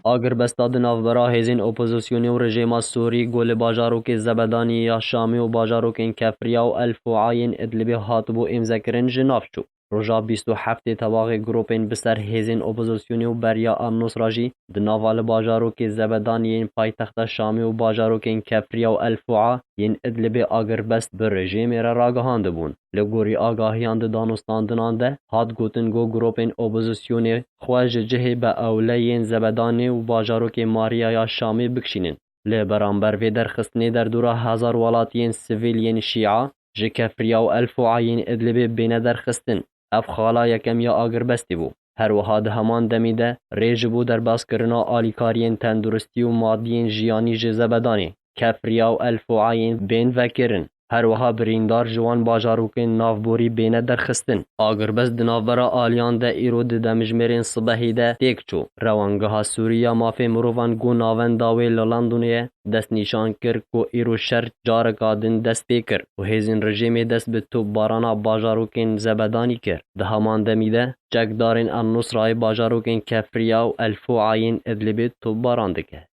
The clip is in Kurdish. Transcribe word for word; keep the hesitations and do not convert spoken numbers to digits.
Agirbesta di navbera hêzên opozisyonê û rejêma Sûrî ku li bajarokê Zebedaniyê ya Şamê û bajarokên Kefriya û El Fûa yên Idlibê hatibû îmzekirin ji nav çû. Roja bîst û heftê tebaxê grûpên bi ser hêzên opozisyonê û beriya El Nusra jî di nava li bajarokê Zebedaniyê yên paytexta Şamê û bajarokên Kefriya û El Fûa yên Idlibê agirbest bi rejêmê re ragihandibûn. Li gorî agahiyan di danûstandinan de hat gotin ku grûpên opozisyonê xwe ji cihê bi ewle yên Zebedanê û bajarokê Marîya ya Şamê bikişînin. Li beramber vê derxistinê derdora hezar welatiyên sivîl yên Şîa ji Kefriya û El Fûa yên Idlibê bêne derxistin. Ev xala yekem ya agirbestê bû. Her wiha di heman demî de rê ji bo derbaskirina alîkariyên tenduristî û madiyên jiyanî ji Zebedanê, Kefriya û El Fûa yên bên vekirin. Her wiha birîndar ji wan bajarokên navborî bêne derxistin. Agirbest di navbera aliyan de îro di demjimêrên sibehî de têk çû. Rewangeha Sûrî ya Mafê Mirovan ku navenda wê li Londonê ye, destnîşan kir ku îro şer careka din dest pê kir û hêzên rejîmê dest bi topbarana bajarokên Zebedanî kir. Di heman demî de çekdarên El Nusrayê bajarokên Kefriya û El Fûa yên Idlibê topbaran dike.